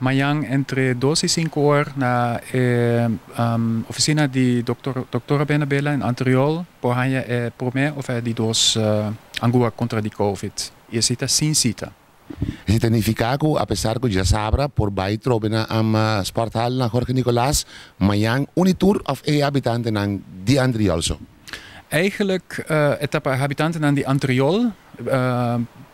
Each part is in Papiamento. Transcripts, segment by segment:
Mañan entre 2 i 5 or na e ofisina di dokter Benabela na Antriol por haña e promé òf e di dos angua kontra di COVID. I esei ta sin sita. Esei ta nifiká ku apesar ku djasabra por bai trobe na sporthal na Jorge Nicolaas, mañan un i tur òf e habitantenan di Antriol so? Eigenlijk e ta pa habitantenan di Antriol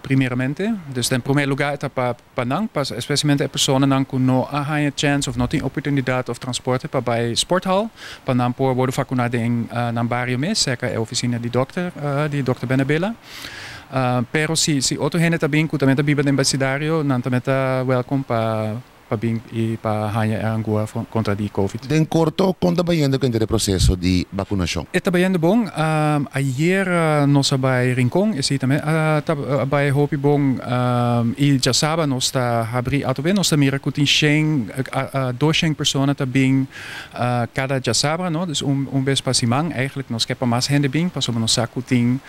primeramente. Dus na promé lugá e ta pa nan, pa espesialmente e personanan ku no a haña chèns òf no tin oportunidat òf transporte pa bai sporthal, pa nan por wòrdu vakuná den nan bario mes, serka e ofisina di dokter Benabela. Pero si otro hende tambe ku tambe ta biba den besindario, nan tambe ta welkom pa bin i pa haña angua kontra di COVID. Den korto, kon ta bayendo ku e proseso di vakunashon? Ta bayendo bon. Ayera nos a bai Rincon, esei tambe ta bai hopi bon, i djasabra nos ta habri atrobe, nos ta mira ku tin 100, 200 persona ta bin kada djasabra, no? Dus un bes pa siman, eigenlijk nos ke pa mas hende bin, pasobra nos sa ku tin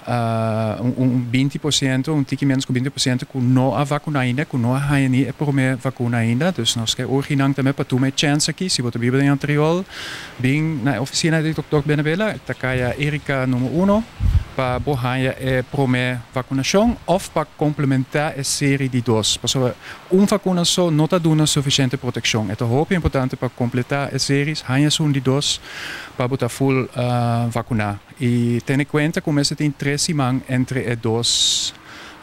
un 20%, un tiki ménos ku 20% ku no a vakuná ainda, ku no a haña ni e promé vakuna ainda. Dus nos ke urgi nan tambe pa tuma e chèns aki, si bo ta biba den Antriol, bin na ofisina di Dr. Benabela, ta Kaya Erika number 1, pa bo haña e promé vakunashon òf pa komplementá e serie di dos. Pasobra un vakuna so no ta duna sufisiente protekshon. Ta hopi importante pa kompletá e serie, haña un di dos, pa bo ta full vakuná. I tene kuenta ku mester tin 3 siman entre e dos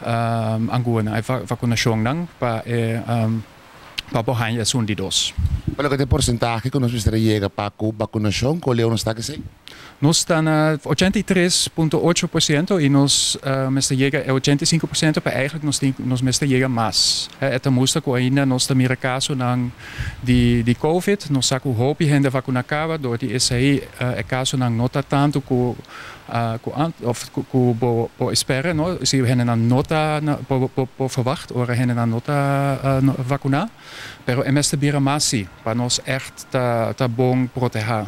anguanan, e vakunashonnan pa bo haña un di dos. Pero ki porsentahe ku nos mester yega pa ku vakunashon, kua leu nos ta ku esei? Nos ta na 83,8% i nos mester yega 85%, pero eigenlijk nos mester yega mas. E ta mustra ku ainda nos ta mira kasonan di COVID, nos sa ku hopi hende vakuná kaba, dor di esei e kasonan no ta tantu ku òf ku bo por spera, no? Si hendenan no ta por verwacht, ora hendenan no ta vakuná, pero e mester bira mas si, pa nos echt ta bon protehá.